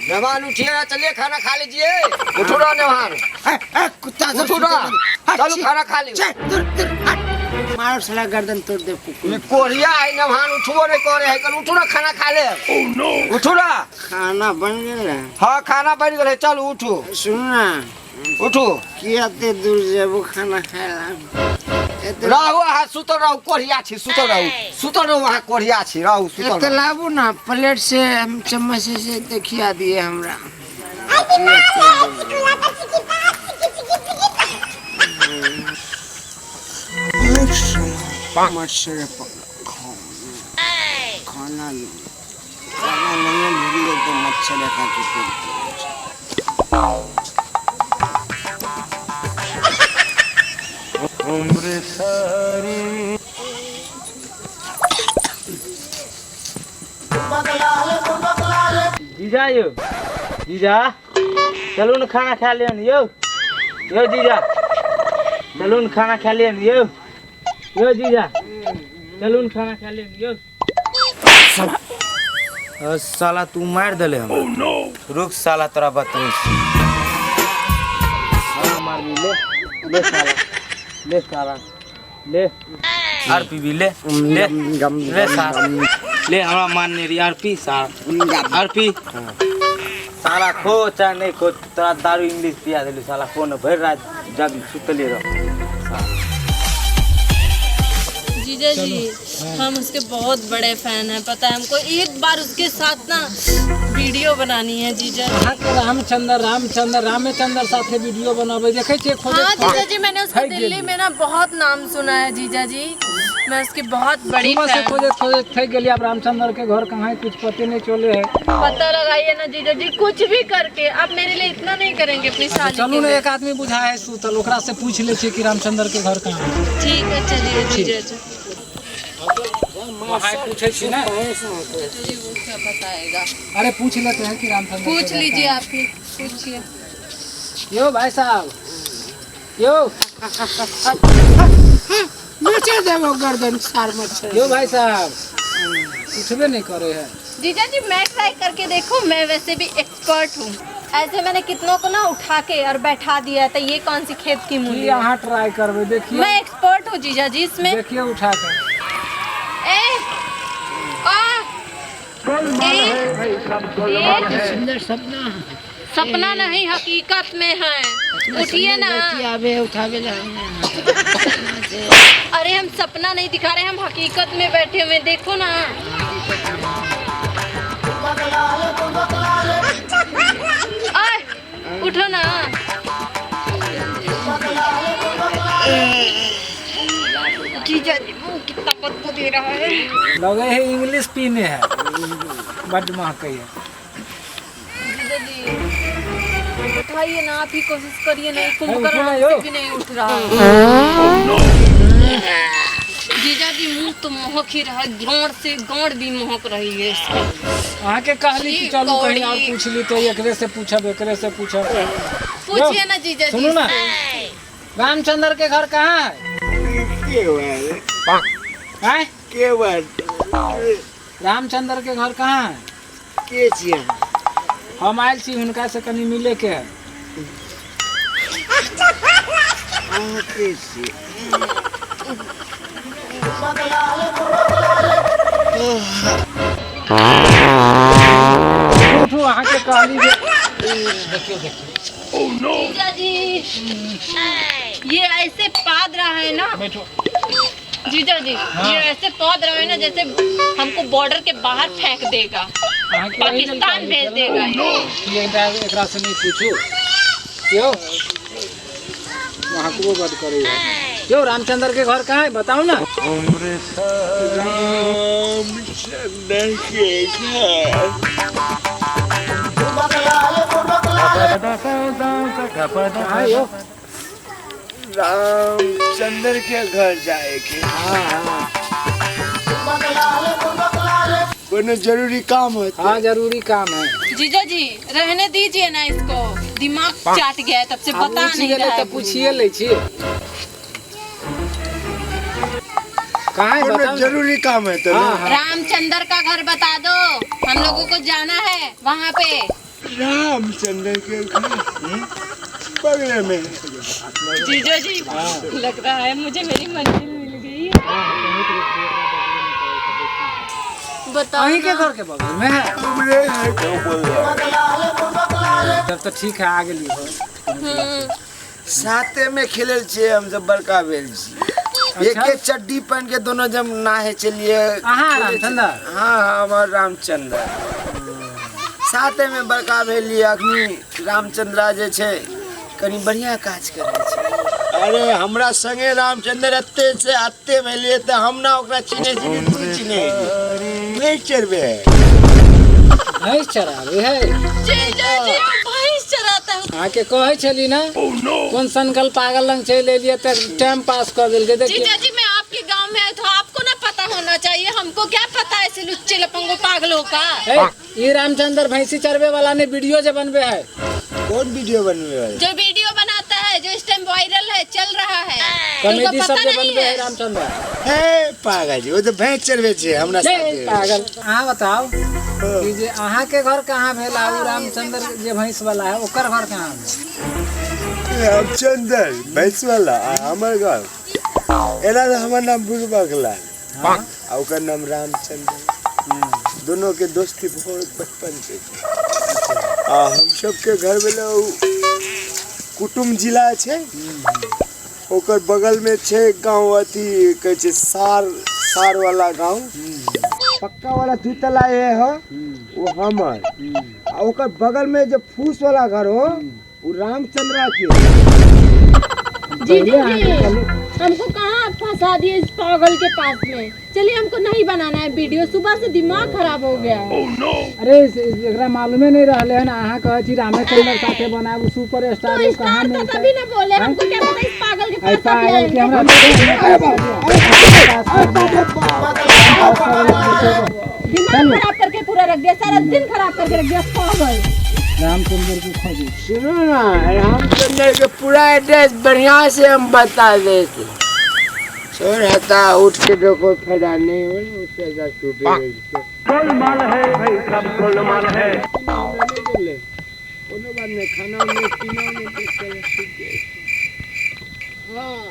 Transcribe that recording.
मेहमान उठिए ना, चलिए खाना खा लीजिए। उठो ना मेहमान। ए, ए, कुत्ता सब उठो ना। हट, चलो छी। खाना खा ली। छे, दूर दूर हट। मारो साला गर्दन तोड़ दे कुकुर। ई कोरिया है मेहमान, उठबो नहीं करे है। कल उठो ना, खाना खा ले। उठो ना। खाना बन गेल है? हाँ, खाना बन गेल है, चलू उठू। सुन ना। उठू। किया ते दूर जेबो खाना खाए ला? एते रहू अहाँ, सुतल रहू, कोरिया छी, सुतल रहू, सुतल रहू अहाँ, कोरिया छी, रहू सुतल एते रहू। लाबू ना प्लेट से, हम चम्मच से ते खिया दिए हमरा। मच्छर खाना खाना नहीं मिले तो मच्छर खा के पेट। जीजा यौ, जीजा चलू ने खाना खा लियन यौ। यौ जीजा चलू ने खाना खा लियन यौ। यौ जीजा चलू ने खाना खा लियन यौ। साला तू मार देले हम। रुक साला तोरा बतबै छी। हाँ, मारबी ले, ले साला, ले साला, ले आर पीबी, ले ले ले साला, ले हमरा मानने रही आर पी साला, आर पी साला। खो चाहे नहीं खो, तोरा दारू इंग्लिश पिया देलू साला। खो न, भरि रात जग सुतले रह। जीजा जी, हम उसके बहुत बड़े फैन हैं, पता है हमको एक बार उसके साथ ना वीडियो बनानी है जीजा जी। अहाँके रामचंद्र रामचंद्र रामेचंद्र साथे वीडियो बनाबै देखै छियै खोजैत। हाँ जीजा जी, मैंने उसका है दिल्ली गेली। में ना बहुत नाम सुना है जीजा जी, मैं उसकी बहुत बड़ी सुबह से फैन। खोजैत खोजैत थकि गेलियै, आब रामचंद्र के घर कहाँ है कुछ पते नहीं चले है। पता लगाइए ना जीजा जी, कुछ भी करके आप मेरे लिए इतना नहीं करेंगे अपनी साली चलू के ने लिए? एक आदमी बुझा है सुतल, ओकरा से पूछ ले छियै कि रामचंद्र के घर कहाँ है। ठीक है, चलिए जीजा जी। वहाँ पूछे छी ना। जी, वो क्या बताएगा? अरे पूछ लेते हैं कि रामचंद्र के पूछ घर लीजिए। कहाँ आप ही पूछिए। है। यो भाई साहब यो। नोचे देबो गर्दन सार मच्छर। यो भाई साहब, उठबे नहीं करे है। जीजा जी, मैं ट्राई करके देखूं? मैं वैसे भी एक्सपर्ट हूँ, ऐसे मैंने कितनों को ना उठा के और बैठा दिया है, तो ये कौन सी खेत की की मूली है? अहाँ ट्राई करबै देखिए। मैं एक्सपर्ट हूँ जीजा जी इसमें। देखिए उठा कर। ए आ ए ए सुंदर सपना। सपना नहीं, हकीकत में है, उठिए ना। आबे उठावे ला। अरे हम सपना नहीं दिखा रहे, हम हकीकत में बैठे हुए हैं, देखो ना। आय, उठो ना। जीजा जी, मुंह कितना बदबू दे रहा है। लगे है इंग्लिश पीने है, बड महकै है। जीजा जी, उठाइए ना, आप ही कोशिश करिए ना, ये कुंभकर्ण उठो ना, हमसे यो। भी नहीं उठ रहा। जीजा जी, मुंह तो महक ही रहा है, गांड से गांड भी महक रही है इसकी। अहाँके कहली कि चलू कहीं और कौड़ी। पूछ ली तो एकरे से पूछब, एकरे से पूछब। पूछिए ना जीजा जी सुनू ना। इससे। रामचंद्र के घर कहाँ है? आँय? के बात? रामचंद्र के घर कहाँ है? के छियै? हम आयल छी, हुनका से कनी मिले के है। अहाँ के छियै? उठू, अहाँके कहली जे देखियौ देखियौ। जीजा जी, ये ऐसे पाद रहा है ना। बैठो। जीजा जी, ये ऐसे पौध रहा है ना जैसे हमको बॉर्डर के बाहर फेंक देगा। अहाँके एहि लेल पाकिस्तान कहली भेज छलहुँ देगा। कि एकरा से नहीं पूछू। यौ, वहाँ बड करे है। यौ, रामचंद्र के घर कहाँ है बताओ ना। रामचंद्र के घर कहाँ है यौ? रामचंद्र के घर जाए के? हाँ हाँ। कोनो जरूरी काम होते? हाँ, जरूरी काम है। जीजा जी, रहने दीजिए ना इसको, दिमाग चाट गया है तब से आब बता उठि नहीं गेलै रहा तऽ है। पूछिए लै छी। कहाँ है कोनो बताओ ना। जरूरी काम है तो हाँ, हाँ। रामचंद्र का घर बता दो, हम लोगों को जाना है वहाँ पे। रामचंद्र के घर बगल में। जीजा जी लग रहा है मुझे मेरी मंजिल मिल गई। बताओ अहीं के घर के बगल में है। हमरे है क्यों बोल रहा है? तब तो ठीक है, आ गेली। साथे में खेलल छियै हम सब, बड़का भेल छी। अच्छा। एक एक चड्डी पहन के दोनों जब नहाए चलिए। अहाँ रामचंद्र? हाँ, हमर रामचंद्र साथे में बड़का भेलियै। अखनी रामचंद्रा जे छै कनी बढ़िया काज करै छै। अरे हमरा संगे रामचंद्र एते से एते भेलियै तऽ हम ना ओकरा चिन्है छी, तू चिन्है नहीं चढ़बे। भैंस चराबे है जीजा जी भैंस चराता है। अहाँके कहै छली ना कोन सनकल पागल लंग चलि एलियै तऽ टाइम पास कऽ देलकै। देखिए जीजा जी मैं आपके गांव में आया तो आपको ना पता होना चाहिए, हमको क्या पता ऐसे लुच्चे लपंगो पागलों का। ई रामचंद्र भैंसी चरबे वाला ने वीडियो जे बनबे है। कौन वीडियो बनबे है? जो वीडियो बनाता है, जो इस टाइम वायरल है, चल रहा है, कॉमेडी तुमको सब पता जे नहीं बनबे है है। रामचंद्र। हे पागल जी, वो तो भैंस चरबे छै हमरा नहीं साथे। पागल, अहाँ बताओ कि जे अहाँ के घर कहाँ भेल आ उ रामचंद्र जे भैंस वाला है ओकर घर कहाँ भेल? रामचंद्र भैंस वाला आ हमर घर एना तऽ हमर नाम बुढ़बक लाल आ ओकर नाम रामचंद्र। दोनों के दोस्ती बहुत बचपन से छै। आ हम सबके घर भेलै उ कुटुम जिला छै, ओकर बगल में छै गाँव, अथी कहै छै सार, सार वाला गाँव। पक्का वाला दू तला ये हो वो हमर, आ ओकर बगल में जे फूस वाला घर हो वो रामचंद्रा के। जीजा जी हमको कहाँ फंसा दिए इस पागल के पास में। चलिए हमको नहीं बनाना है वीडियो, सुबह से दिमाग खराब हो गया है। अरे एकरा मालूमे नहीं रहले हन। अहाँ कहै छी रामचंद्र साथे बनाबू सुपर स्टार, तो वो कहाँ स्टार था मिलतै? तभी ना बोले, हमको क्या पता इस पागल के आई पास आप पागल के आएंगे। हमरा दिमाग खराब करके पूरा रख दिया, सारा दिन खराब करके रख दिया पागल। रामचंद्र के खोजू। सुनो ना, रामचंद्र के पूरा एड्रेस बढ़िया से हम बता देते। छोड़ हता उठ के देखो फायदा नहीं हो, उससे जा छूटे गोलमाल है भाई, सब गोलमाल है। कोनो बात नहीं, खाना नहीं पीना नहीं, तो चलो सूख जाए। हाँ।